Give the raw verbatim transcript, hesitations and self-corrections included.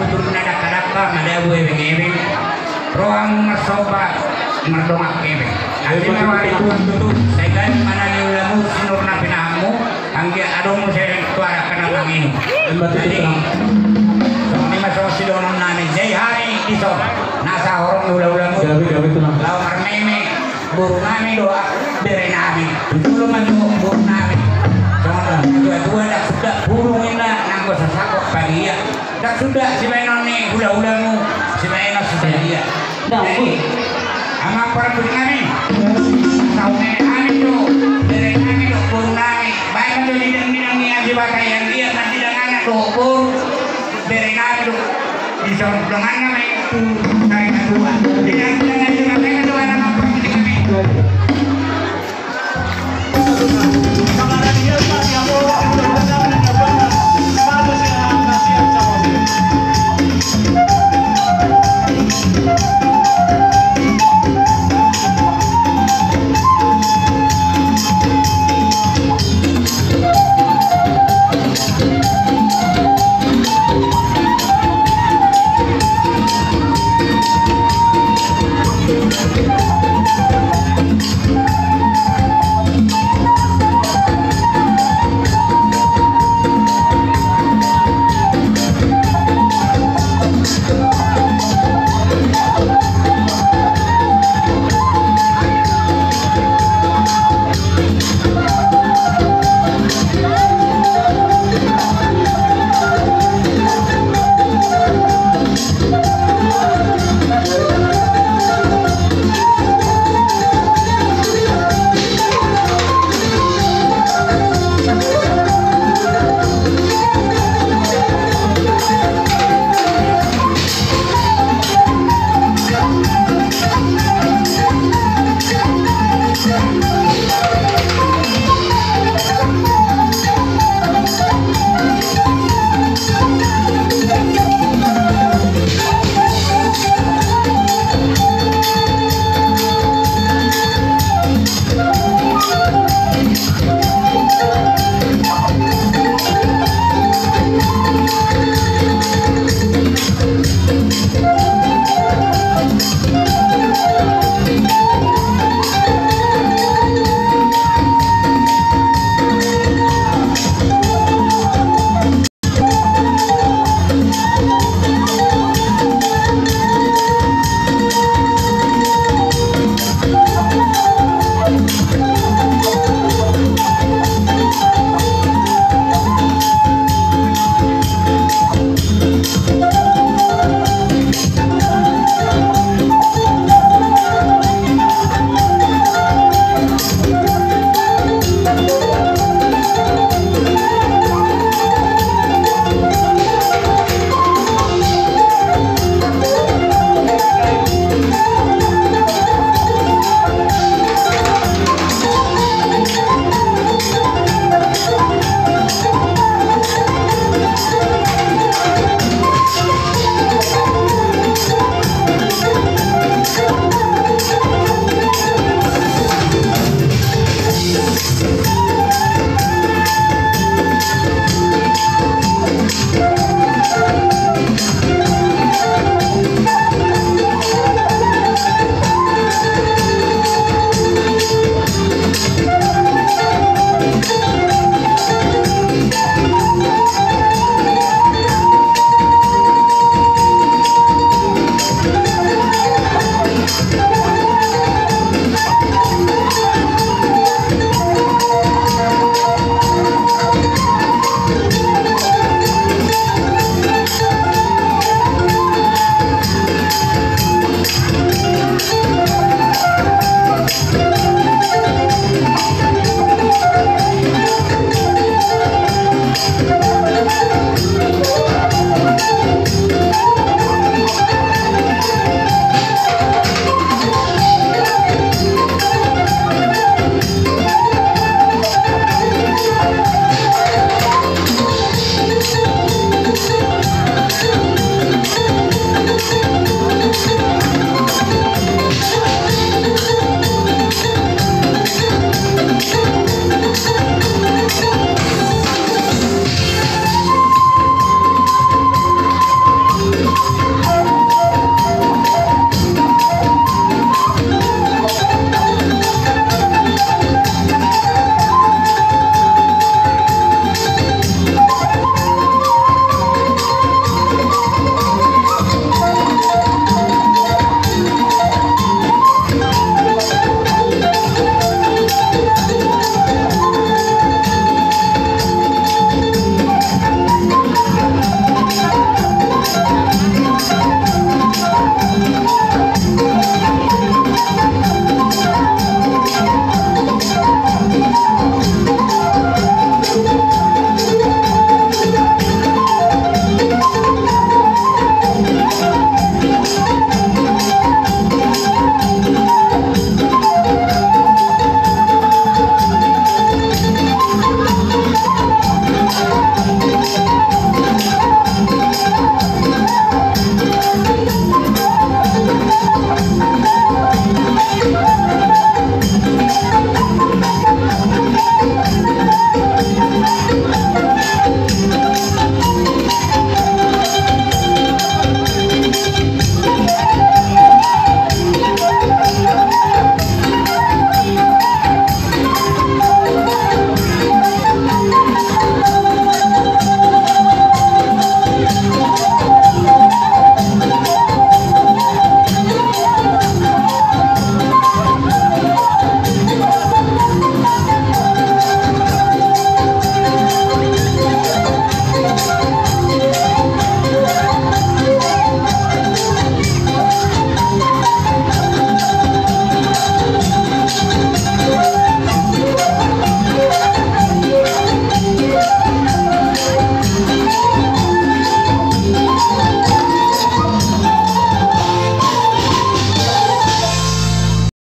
Turna dakka-dakka madabu ebeng-ebeng. Rohamu marsomba mardongan ebeng. Asi ma roha ni Tuhan tutu. Sai gabe ma na niulamu sinur na pinahanmu. Anggiat adong muse tu araka na mangihu. Jadi songon i ma songon sidohonon nami. Jadi hami dison na sahorong hula-hulamu. Gabe, gabe, Tulang. Laho marmeme boru nami dohot bere nami. Jolo ma tu boru nami. Songon na tua-tua, ndang suda burung inna nanggo sasakop pagia. Ndang suda sibaenon ni hula-hulamu, sibaenon sibadia. Ndang. Jadi amang parpudi nami, saunge nami do, bere nami do, boru nami. Baen ma jo didang-didang ni Aji Batai, anggiat mandidang anak dohot boru, bere nami do. Dison dongan nami tu sari na tua. Didang-didang ni Aji Batai ma dongan amang parpudi nami.